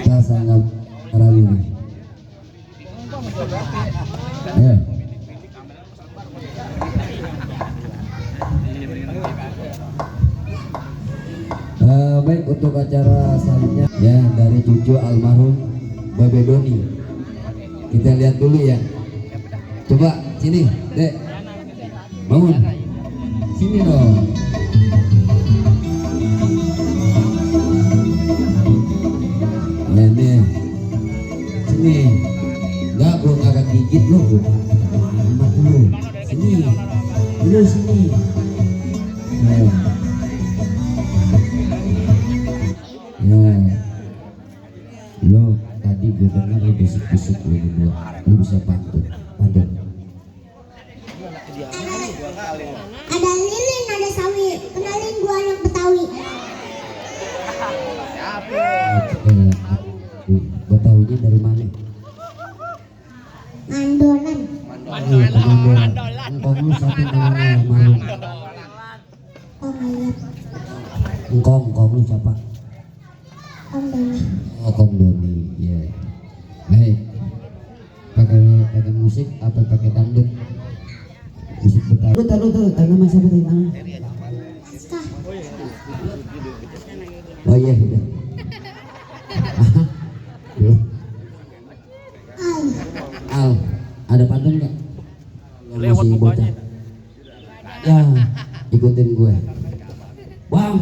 kita sangat ramai. Ya. Baik, untuk acara selanjutnya ya dari cucu almarhum Babe Doni. Kita lihat dulu ya. Coba sini, Dek. Bangun. Sini dong. Ya nih. Sini. Enggak, gua kagak gigit lo, Bu. Amat lu. Sini. Lu sini. Ayo. Ya, lo tadi gue dengar lo bisik-bisik lo berdua, lo bisa pantun. Ada lilin, ada sawi, kenalin gua anak Betawi. Betawinya dari mana? Mandolan. Mandolan. Engkong lu satu namanya malu. Oh iya. Engkong lu siapa? Om Doni. Oh, Kong Doni, ya. Baik. Pakai musik apa pakai dangdut? Musik Betawi. Lu tahu nama siapa tadi nama? Aska. Oh iya, udah. Al, ada pantun nggak? Lewat mukanya. Ya, ikutin gue. Bang.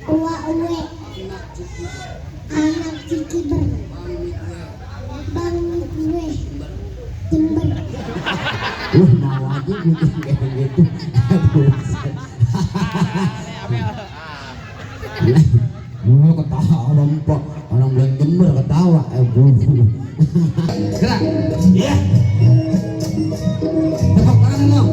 Uwe. Anak Cikiber. Bang gue. Jember. Lu mau aja bikin kayak gitu. Lu ketawa lempok, orang bilang Jember ketawa. Gerak. Iya. Tepuk tangan dong.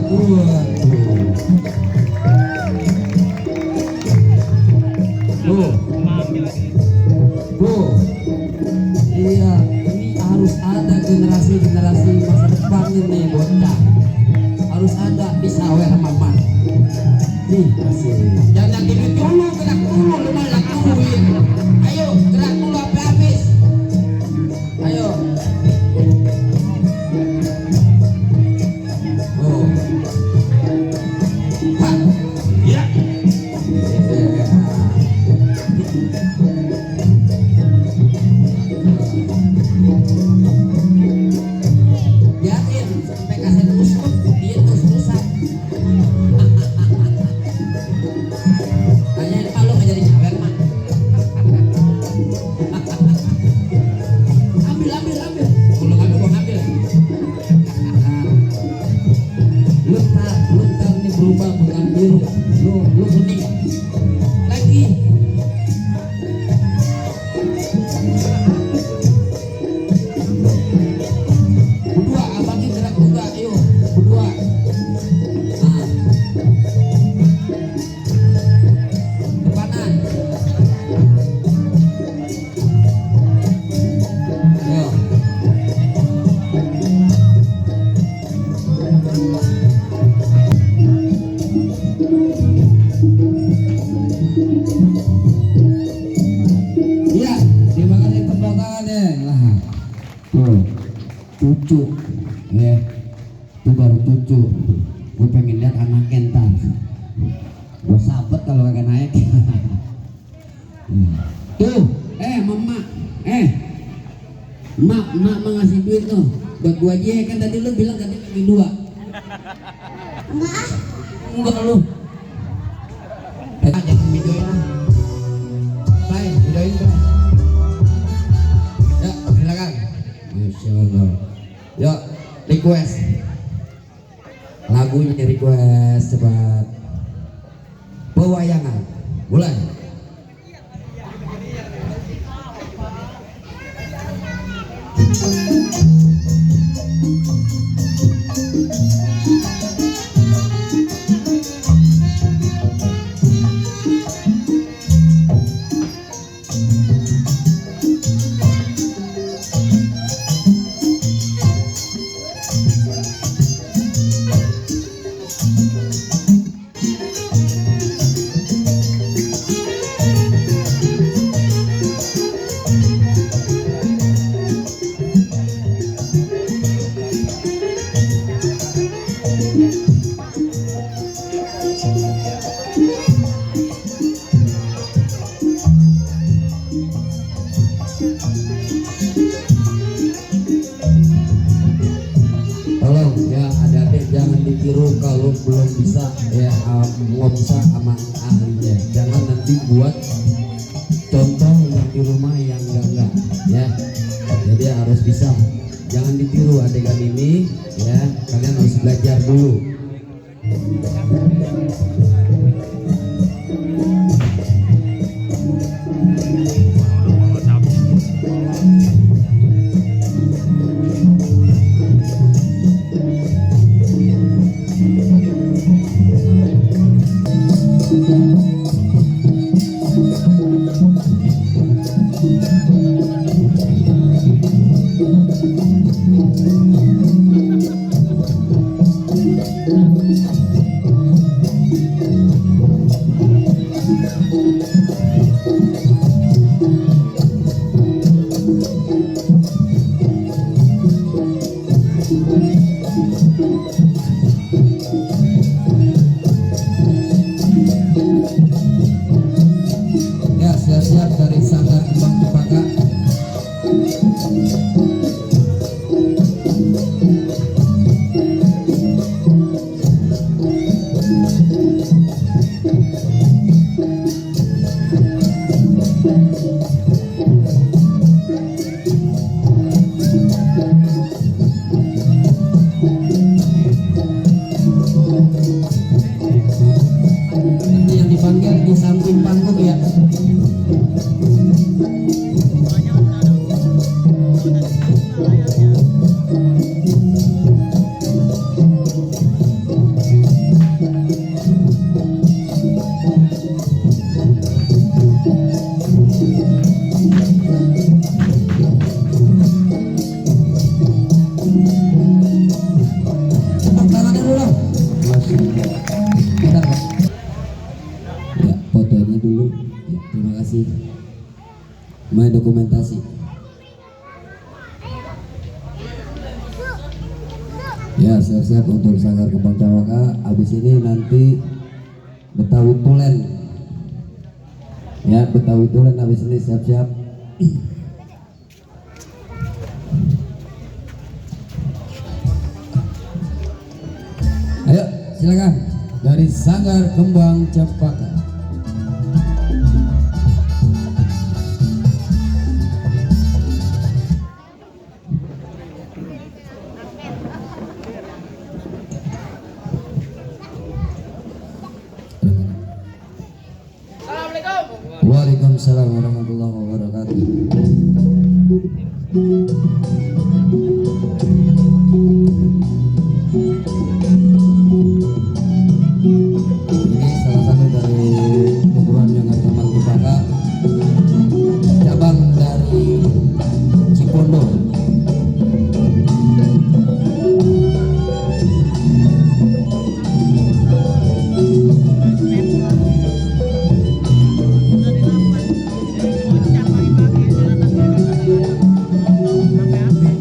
Iya, ini harus ada generasi masa depan ini bocah. Harus ada bisa weh mama. Nih, kasih. Jangan gini dulu, gerak dulu, lu malah lakuin. Ayo, gerak dulu sampai habis. Ayo. Oh. Hah. Ya. Biarin sampai kasih tusuk, dia terus-terusan. Tanya ini malu nggak jadi nyawer mah. Ambil. Kalau ngambil gua ngambil. Nah. Lu ntar nih berubah bukan biru. Lu kuning. Lagi. Berdua, abangnya gerak juga, ayo. Berdua. Nah. Depanan. Ayo. Iya, terima kasih tepuk tangannya. Lah. Tuh. Cucu. Ya. Itu baru cucu. Gue pengen lihat anaknya ntar. Gue sabet kalau kagak naik. Tuh, mama. Mak mau ngasih duit tuh buat gua aja kan tadi lu bilang katanya bagi 2. Enggak lu. Jangan videoin lah. Baik, videoin kan. Ya, silakan. Masya Allah. Yuk, request. Lagunya request cepat. Pewayangan. Mulai. Ya, jangan nanti buat contoh yang di rumah yang enggak ya. Jadi harus bisa, jangan ditiru adegan ini ya. Kalian harus belajar dulu. Ya, siap-siap dari Sanggar Kembang Cempaka. Nanti yang dipanggil di samping panggung ya. Tepuk tangannya dulu. Bentar, Pak. Ya, fotonya dulu. Ya, terima kasih. Main dokumentasi. Ya, siap-siap untuk Sanggar Kembang Cempaka. Habis ini nanti Betawi Tulen. Ya, Betawi Tulen habis ini siap-siap. Ayo, silakan dari Sanggar Kembang Cempaka. Waalaikumsalam warahmatullahi wabarakatuh. Ini salah satu dari ukuran yang Kembang Cempaka, cabang dari Cipondo. Sampai habis.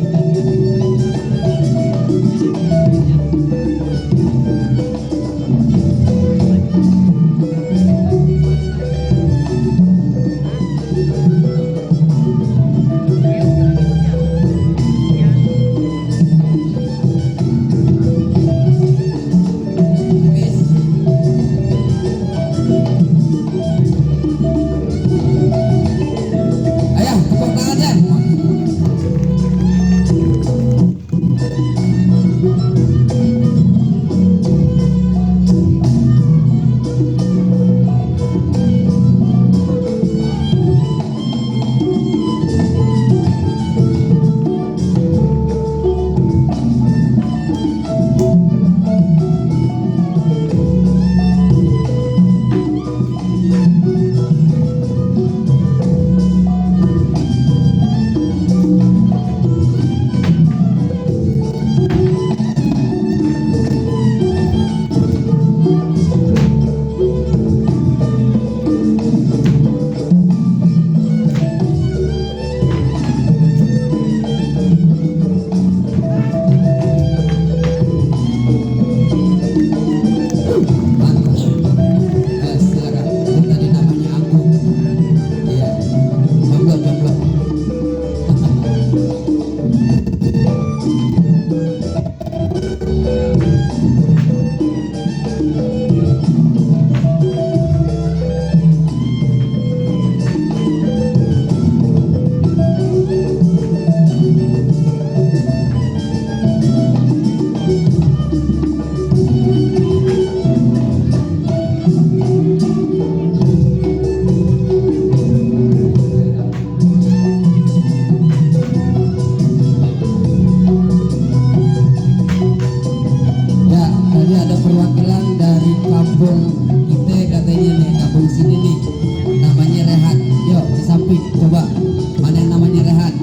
Mana yang namanya Rehan?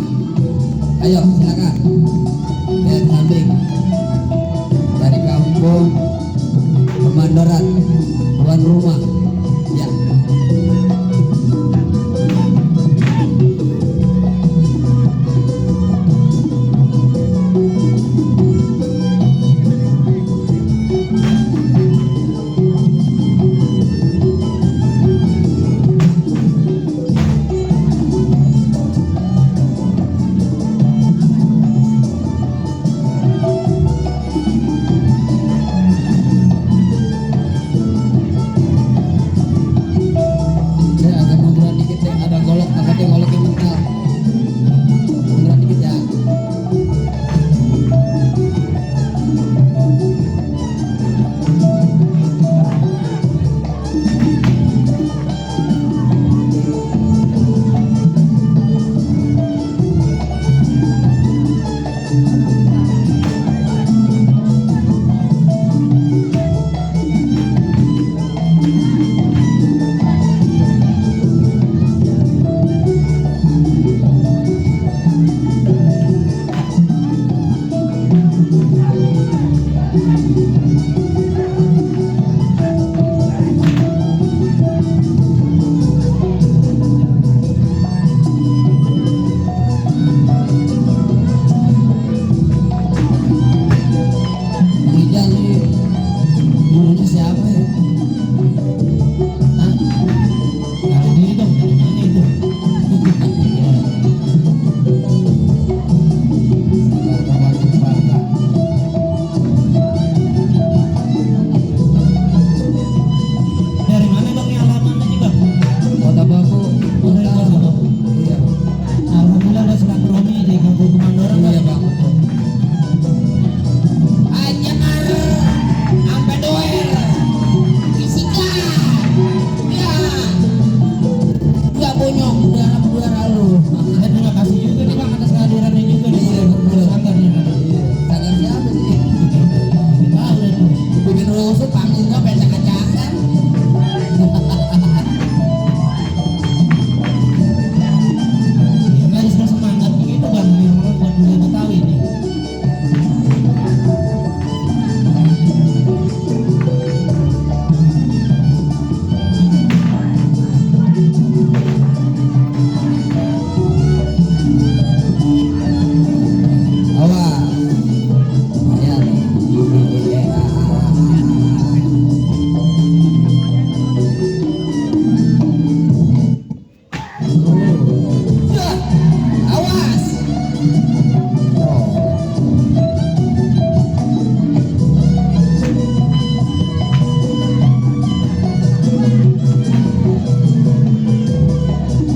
Ayo silakan. Lihat samping. Dari kampung Kemandoran, tuan rumah. Ya. Agak munduran dikit deh, ada golok, takutnya goloknya mental. Munduran dikit ya. Bang Ijal nih, dulunya siapa ya? Hah? Nggak ada diri dong, dari mana itu? Sabar, sabar, sabar. Dari mana bang ini alamatnya nih bang? Kota Bambu, Oh, dari Kota Bambu. Iya bang. Alhamdulillah ada silaturahmi di kampung Kemandoran. Iya bang. Aja ngaruh, sampai doer, isikan, ya, nggak bonyok, udara lalu. Saya terima kasih juga nih bang atas kehadirannya juga nih. Iya, Betul. Sanggarnya. Iya. Sadar siapa sih? Tahu itu. Bikin rusuh, panggil nggak pengen kacakan. Ya nggak ada semangat begitu bang. Ini orang buat budaya Betawi nih. Awas. Ya. Ya. Awas. Oh.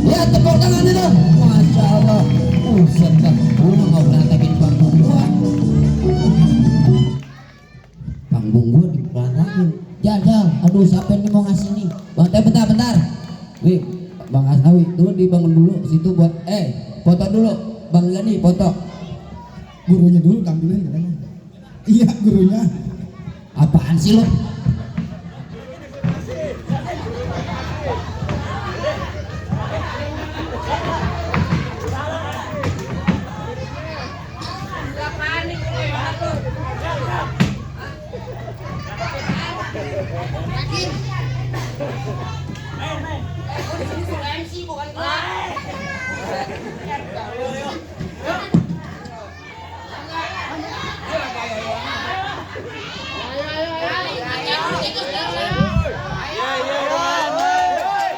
Ya, tepuk tangan itu. Masya Allah. Buset dah. Gua nggak berantakin panggung gua. Panggung gua diberantakin. Jajal. Aduh, siapa ini mau ngasih nih? Bang, bentar, bentar. Wih, Bang Asawi, tuh dibangun dulu situ buat foto dulu. Bang Gani, foto. Gurunya dulu tampilin katanya. Iya, gurunya. Apaan sih lo?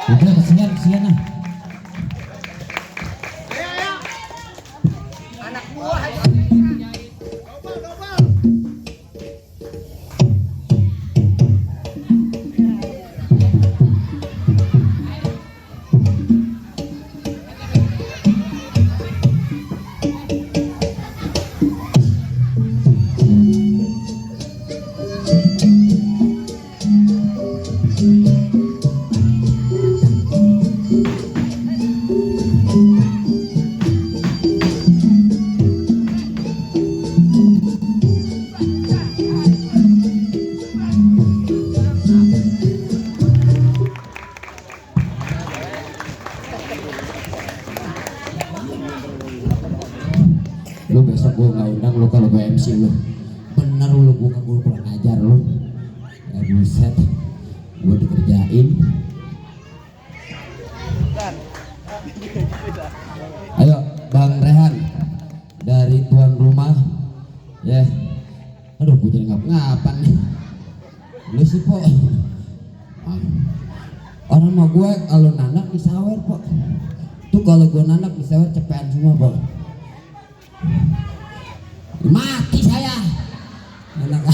Udah kesian kesian lah. gue nggak undang lu kalau gue MC lu. Bener lu, gue kurang ajar lu. Ya buset, gue dikerjain. Ayo Bang Rehan dari tuan rumah, ya. Aduh, gue jadi ngap-ngapan nih. Lu sih po, orang mah gue kalau nanak disawer po. Tuh kalau gue nanak disawer cepetan semua po. Mati saya. Anak.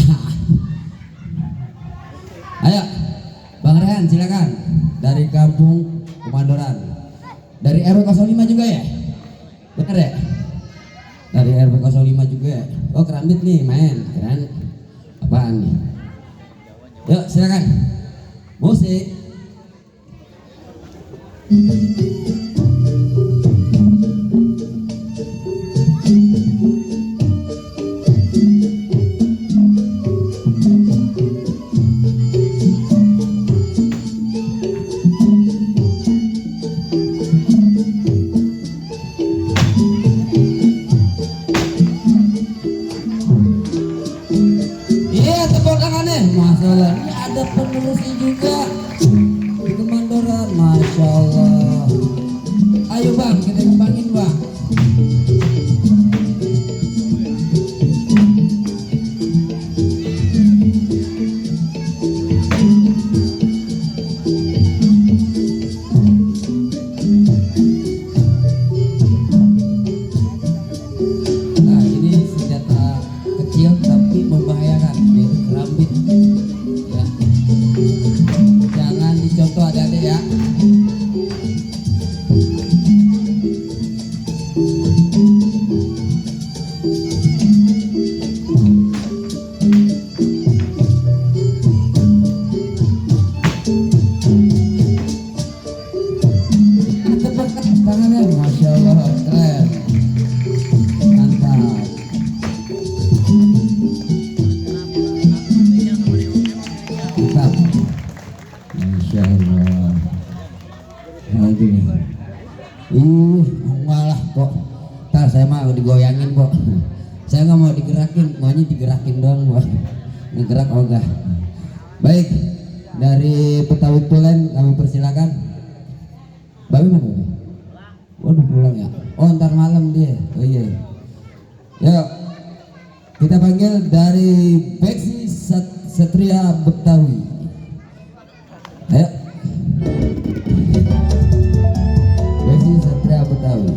Ayo Bang Rehan silakan dari kampung Kemandoran. Dari RW 05 juga ya? Bener ya? Dari RW 05 juga ya? Oh Kerambit nih main, keren. Apaan nih? Yuk silakan. Musik. Masalah ini ada penerusnya juga di Kemandoran, masya Allah. Ayo bang, kita kembangin bang. Nah ini senjata kecil tapi membahayakan, yaitu kerambit. Ya. Jangan dicontoh adik-adik ya. Tepuk tangannya, masya Allah, keren, mantap. Mantap. Masya Allah. Aduh. Malah kok. Ntar saya mah digoyangin kok. Saya nggak mau digerakin, maunya digerakin doang bos. Ngegerak oh enggak. Baik, dari Betawi Tulen kami persilakan. Bawi mana? Bawi? Waduh pulang ya. Oh ntar malam dia. Oh iya. Yuk kita panggil dari Beksi Satria Betawi. Ayo. Beksi Satria Betawi.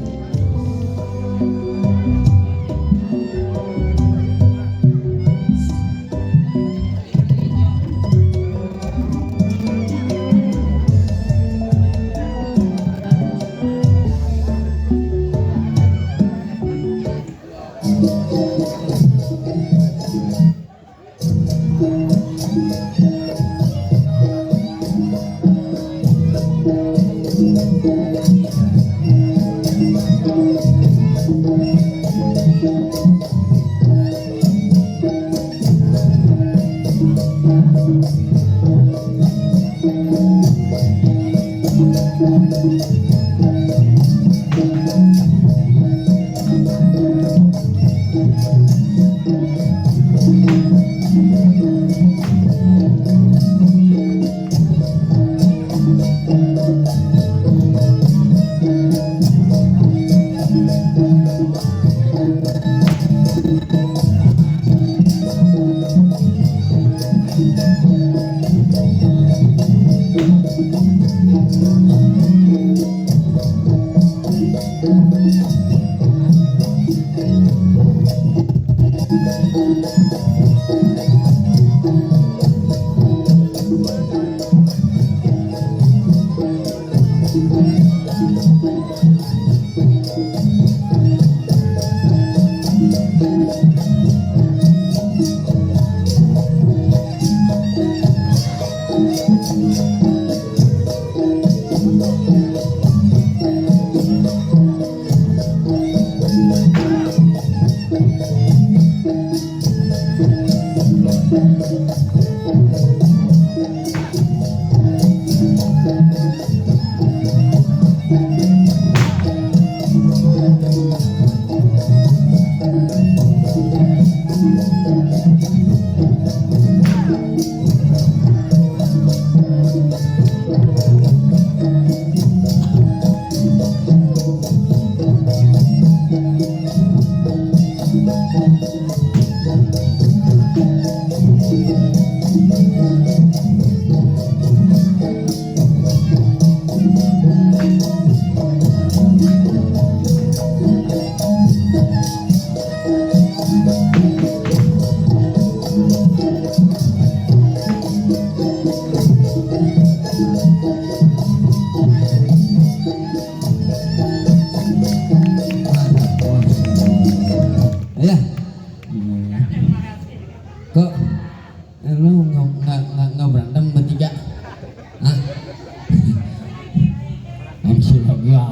Ya,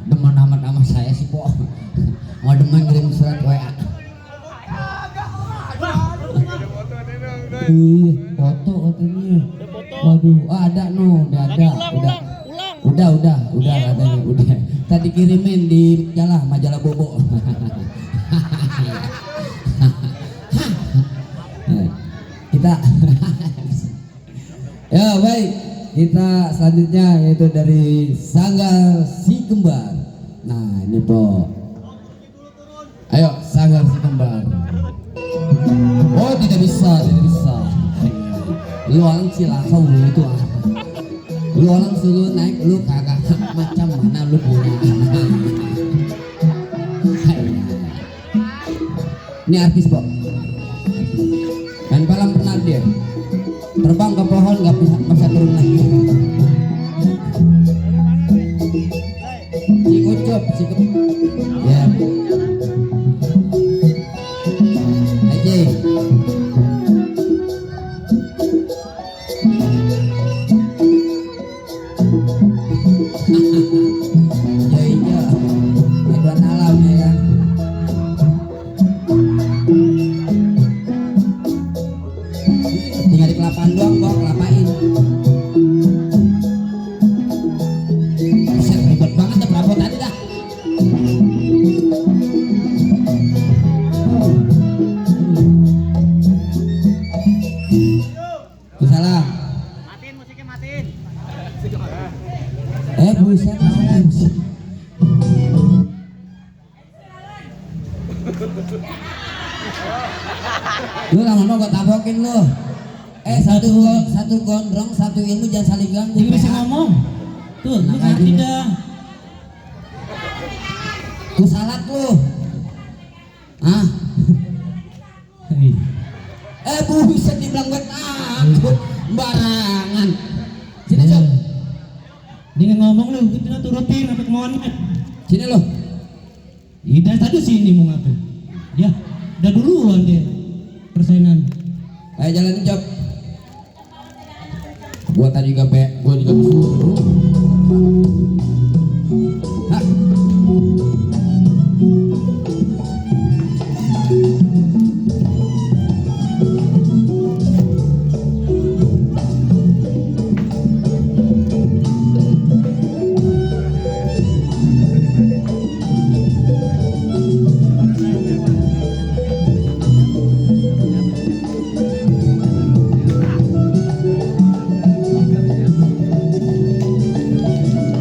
demen amat sama saya sih po. Mau demen ngirim surat WA. Foto katanya. Waduh, ada no, udah ada, udah katanya, udah. Tadi kirimin di majalah Bobo. Kita ya baik, kita selanjutnya yaitu dari Sanggar Si Kembar. Nah ini po, ayo Sanggar Si Kembar. Oh tidak bisa. Lu orang Cilacap lu itu lu orang suruh naik lu kagak macam mana lu punya. Ini artis po, main film pernah dia terbang ke pohon nggak bisa turun lagi. Si Ucup ya aja. Iya aduan alam ya kan. Tinggal di kelapaan doang kok, kelapain. Buset, ribet banget dah perabotan dah. Salam. Matiin musiknya, matiin. Buset, musik. Lu lama gua tabokin lu. Satu gondrong, satu ilmu, jangan saling ganggu. Jadi bisa ngomong. Tuh, lu ngerti dah. Ku salat lu. Hah? Buset dibilang gue takut. Barangan. Sini Cok. Dia ngomong lu, kita turutin apa kemauannya. Sini lu. Ida tadi sini mau ngapain? Ya, udah duluan dia persenan. Ayo jalanin Cok. Gua juga suruh. Hah?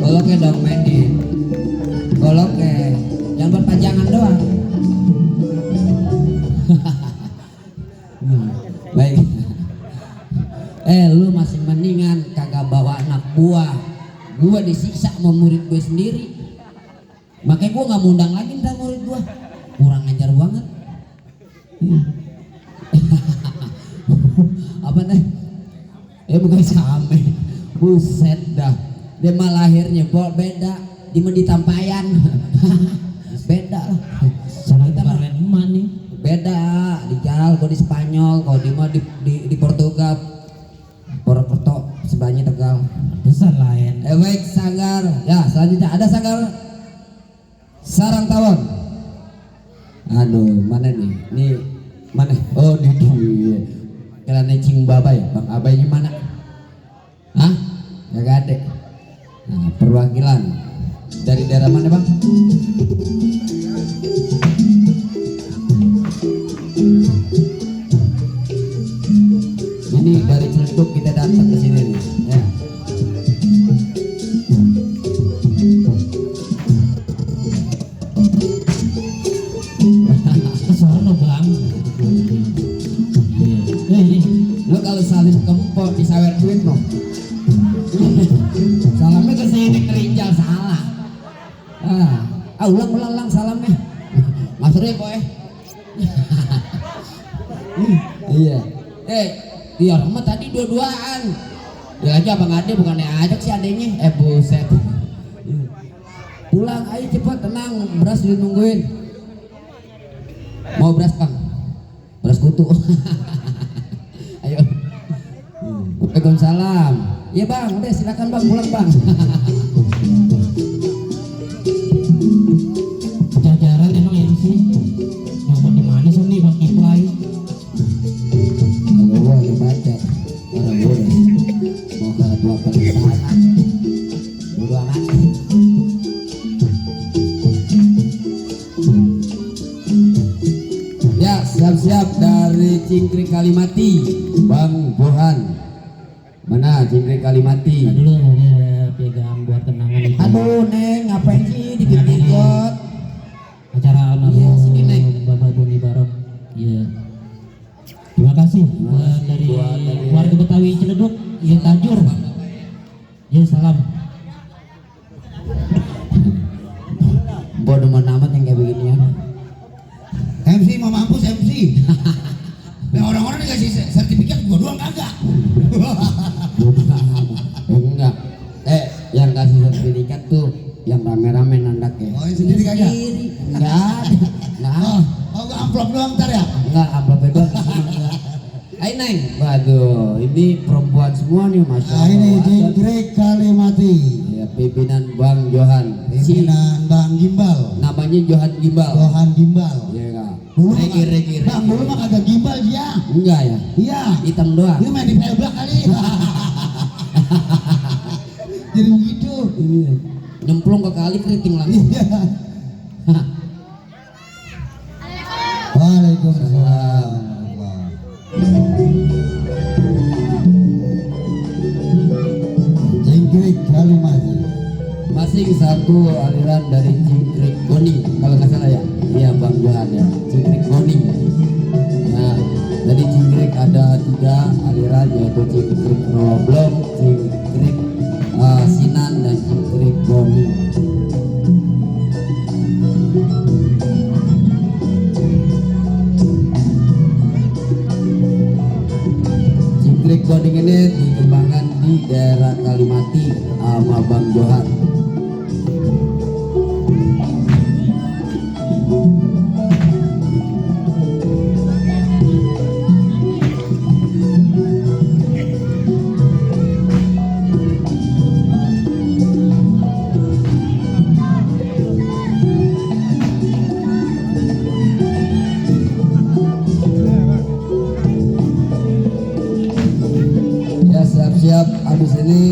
Goloknya dong mainin. Goloknya yang berpanjangan doang. Baik. Lu masih mendingan kagak bawa anak buah. Gua disiksa sama murid gue sendiri. Makanya gua nggak undang lagi ntar murid gua. Kurang ajar banget. Apa nih? Bukan sampe. Buset dah. Dia mah lahirnya beda, di Tampayan. Beda lah. Sama kita balen emak nih. Beda, di Jal, gua di Spanyol, kalau di mah di Portugal. Purwokerto, sebelahnya Tegal. Besar lain. Baik Sanggar. Ya, selanjutnya ada Sanggar Sarang Tawon. Aduh, mana nih? Nih mana? Oh, di kira necing babai. Bang Abaynya mana? Hah? Gak ada. Nah, perwakilan dari daerah mana Bang? Ini dari Ciledug kita datang ke sini nih. Ya. Kesono Bang. Lu kalau salim kempot di sawer duit no. Salamnya ke sini ke Rijal salah. Ulang salamnya. Mas Rebo Iya. Iya rumah tadi dua-duaan. Ya lagi abang ade bukannya ajak si adenya. Buset. Pulang ayo cepet, tenang, beras ditungguin. Mau beras Bang? Beras kutu. Ayo. Waalaikumsalam. Iya Bang, udah silakan Bang, pulang Bang. Cingkrik Kalimati, Bang Johan. Mana Cingkrik Kalimati? Nah, dulu dia pegang buat kenangan itu. Aduh neng, ngapain sih dikit-dikit? Acara Iya, almarhum sini, Neng. Bapak Doni Barok. Iya. Terima kasih buat dari warga Betawi Ciledug, ya Tajur. Ya salam. Bodoh amat yang kayak beginian. MC mau mampus MC. Nah orang-orang dikasih sertifikat, gua doang kagak. Bodoh amat. Enggak. Yang kasih sertifikat tuh yang rame-rame nandak ya. Oh, yang sendiri kagak? Enggak. Enggak. Oh, gua amplop doang ntar ya? Enggak, amplopnya doang. Hai Neng. Waduh, ini perempuan semua nih Masya Nah Allah. ini Cingkrik Kalimati. Ya, pimpinan Bang Johan. Pimpinan Bang Gimbal. Namanya Johan Gimbal. Johan Gimbal. Iya enggak? Dulu mah Regi. Bang, dulu mah kagak gimbal dia. Enggak ya? Iya. Hitam doang. Dia main di pelbak kali. Jadi begitu. Iya. Nyemplung ke kali keriting langsung. Iya. Waalaikumsalam. Cingkrik Kalimati. Masing satu aliran dari Cingkrik Goni kalau nggak salah ya. Iya Bang Johan ya. Cingkrik Goni. Nah, dari Cingkrik ada 3 aliran yaitu Cingkrik Roblong, Cingkrik Sinan dan Cingkrik Goni. Cingkrik Goni ini dikembangkan di daerah Kalimati sama Bang Johan. Ya siap-siap habis ini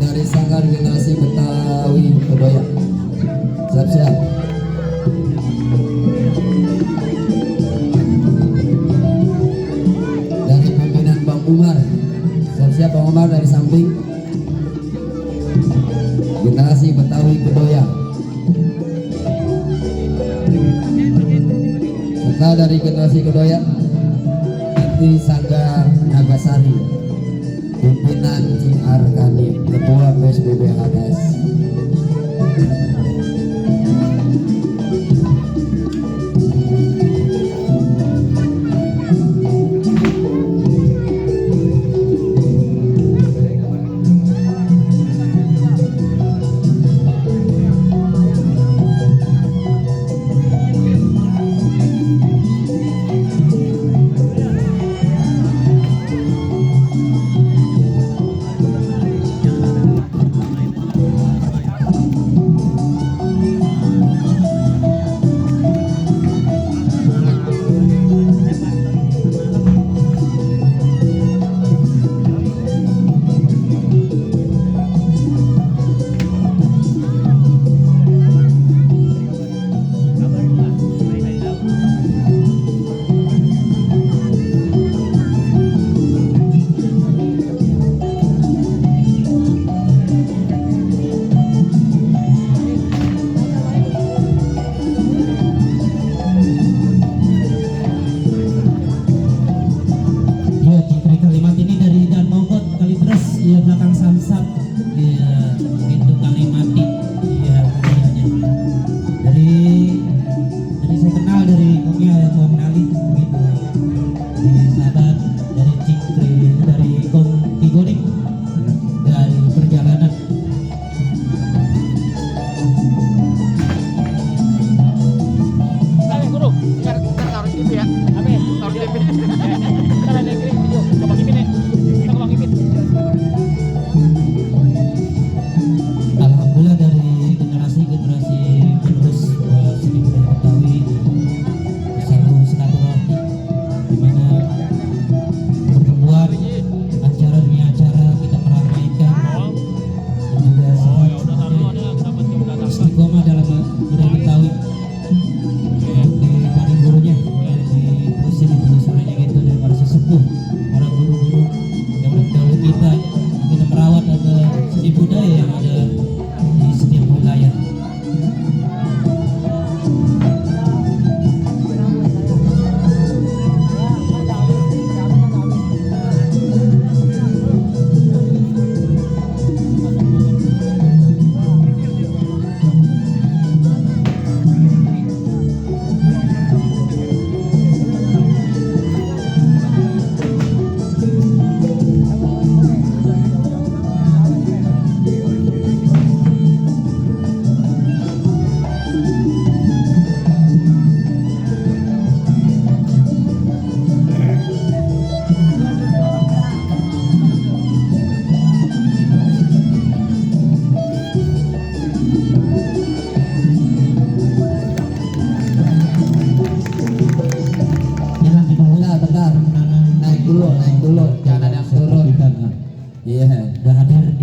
dari Sanggar Generasi Betawi Kedoya. Siap-siap. Dari pimpinan Bang Umar. Siap-siap Bang Umar dari samping. Generasi Betawi Kedoya. Serta dari generasi Kedoya nanti Sanggar Nagasari, pimpinan Cing Arkani, ketua PSBB HKS.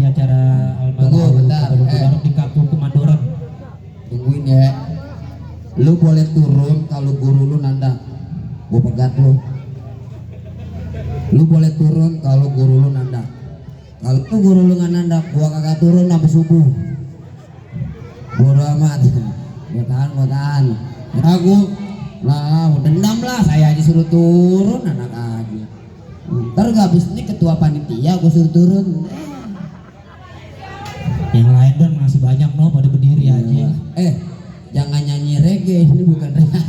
acara Tunggu, almarhum bentar, Barok di Kampung Kemandoran. Tungguin ya. Lu boleh turun kalau guru lu nanda. Gua pegat lu. Lu boleh turun kalau guru lu nanda. Kalau tuh guru lu nggak nanda, gua kagak turun sampai subuh. Bodo amat. Gua tahan. Ragu. Lah, dendam lah, saya disuruh turun anak aja. Ntar gak habis ini ketua panitia gua suruh turun. Yang lain kan masih banyak no pada berdiri aja. Jangan nyanyi reggae, ini bukan reggae.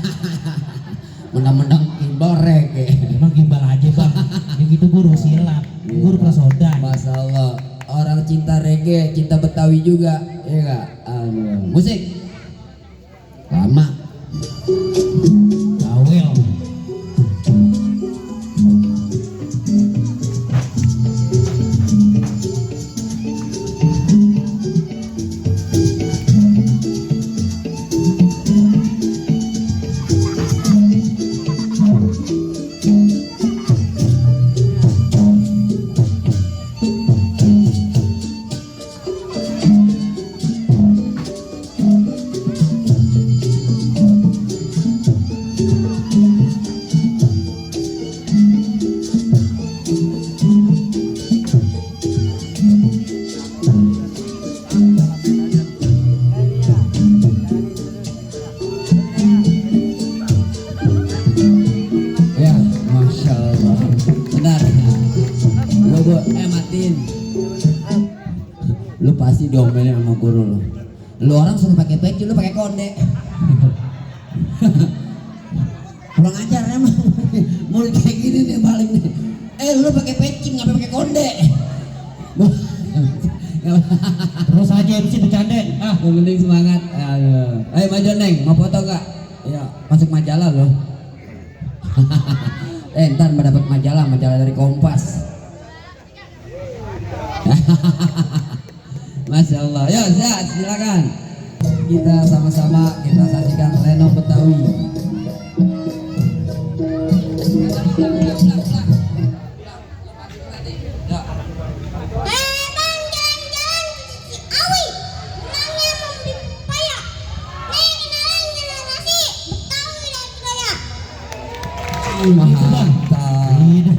Menang-menang gimbal reggae. Emang gimbal aja bang. Yang itu guru silat, guru prasodan. Masya Allah, orang cinta reggae, cinta Betawi juga, ya gak? Aduh. Musik lama. Awel. Ya, Masya Allah. Benar. Matiin. Lu pasti diomelin sama guru lu. Lu orang suruh pakai peci, lu pakai konde. Kurang ajar emang. Murid kayak gini nih balik nih. Lu pakai peci nggak pakai konde. Terus aja MC bercanda. Yang penting semangat. Ayo maju Neng, mau foto gak? Ya, masuk majalah loh. Ntar mendapat majalah dari Kompas. Masya Allah. Yo, Zat, silakan. Kita sama-sama kita saksikan Lenong Betawi. Bang, jalan-jalan ke Ciawi. Pulangnya mau beli pepaya. Nih, kenalin generasi Betawi dan budaya. Mantap. Ini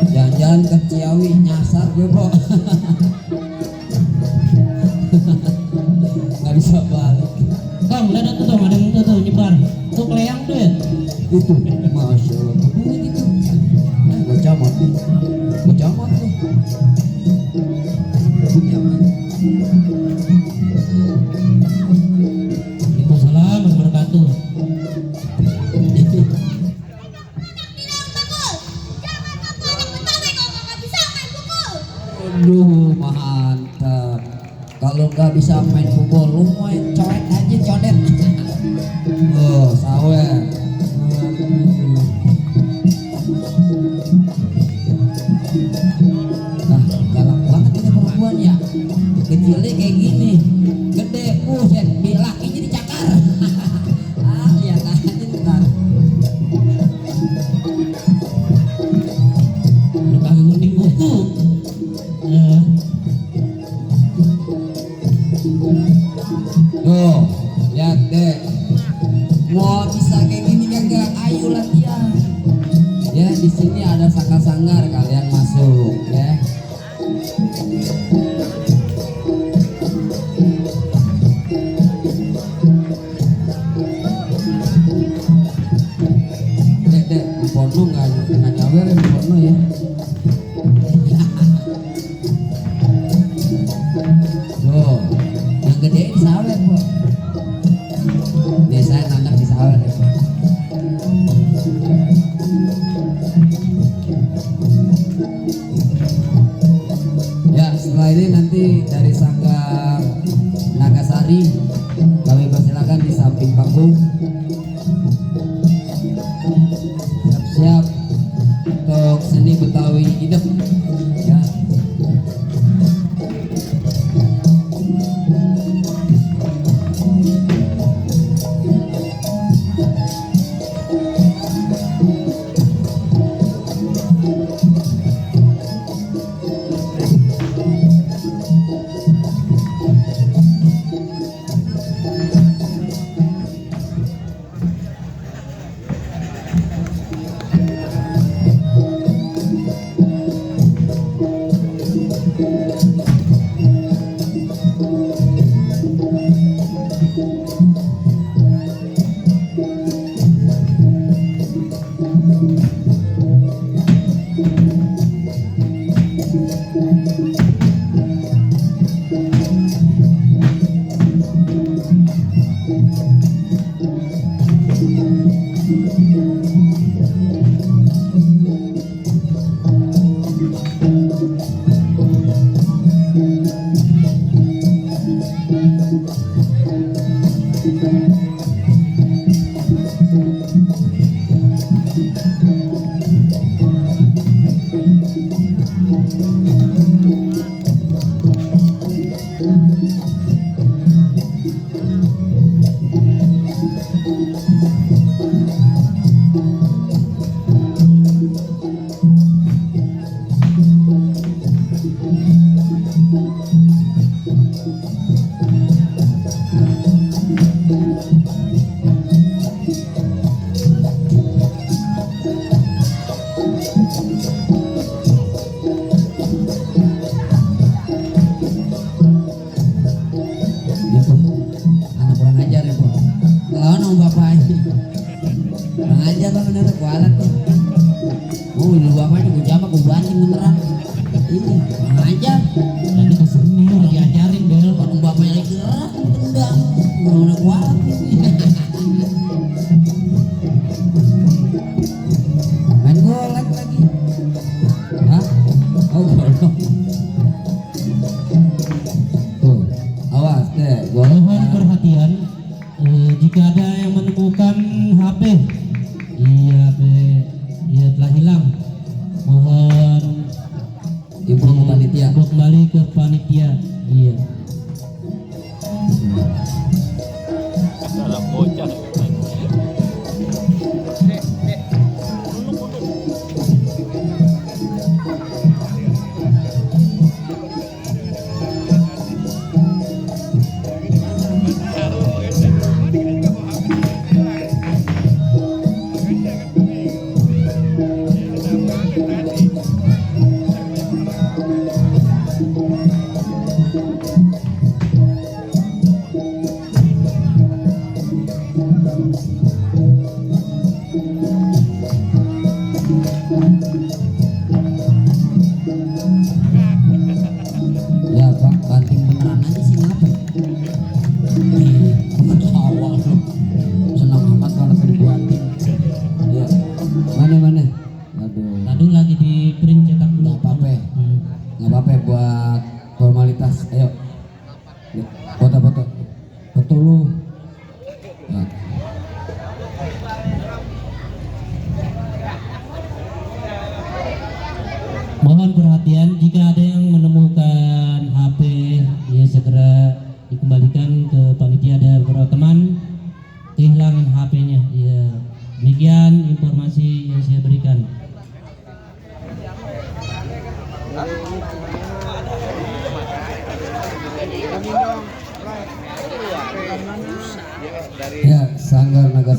Jalan-jalan ke Ciawi nyasar gue kok. Nggak bisa balik. bang, udah ada tuh, ada yang tuh nyebar. Tuh keleyang tuh ya. Itu Masya Allah, duit itu. Gue camot tuh. Waalaikumsalam warahmatullahi wabarakatuh. Aduh, mantap. Kalau nggak bisa main pukul, lu main coret aja, codet. Oh, sawer. Nah, galak banget ini perempuan ya. Kecilnya kayak gini, gede, buset, lakinya dicakar. Lihat aja ntar. Lu kagak gunting kuku. Tuh, lihat deh. Mau bisa kayak gini kagak? Ayo latihan. Ya, di sini ada sanggar-sanggar, kalian masuk ya. Dek, porno nggak nyawer ya porno ya. Tuh, yang gede di sawer kok. Nih saya nandak di sawer ya. Ya, setelah ini nanti dari Sanggar Nagasari kami persilakan di samping panggung. Siap-siap untuk seni Betawi hidup ya. Gitu. Anak kurang ajar ya, Bro. Kalau nang bapak ini. Kurang ajar lah bener kualat tuh. Oh, ini bapaknya gue jama gue banting beneran. Ini kurang ajar. Tadi kesini udah diajarin Bel. Kalau bapaknya lagi gerak, tendang. Bener kualat ini. Main golek lagi. Hah? Oh, golok. Tuh, awas deh, golok. Mohon perhatian jika ada yang menemukan HP ia telah hilang. Mohon Info ke panitia. info kembali ke panitia. Iya. Salah bocah. Ya Pak, banting beneran aja sih ngapa? Awal lu. Senang amat kalau tadi banting. Ya. Mana? Aduh. Tadi lagi di print cetak dulu. Nggak apa-apa. Hmm. Nggak apa-apa buat formalitas. Ayo. Foto. Foto lu. Nah. Mohon perhatian jika ada yang menemukan HP ya segera dikembalikan ke panitia. Ada beberapa teman kehilangan HP-nya. Ya, demikian informasi yang saya berikan. Ya, Sanggar Naga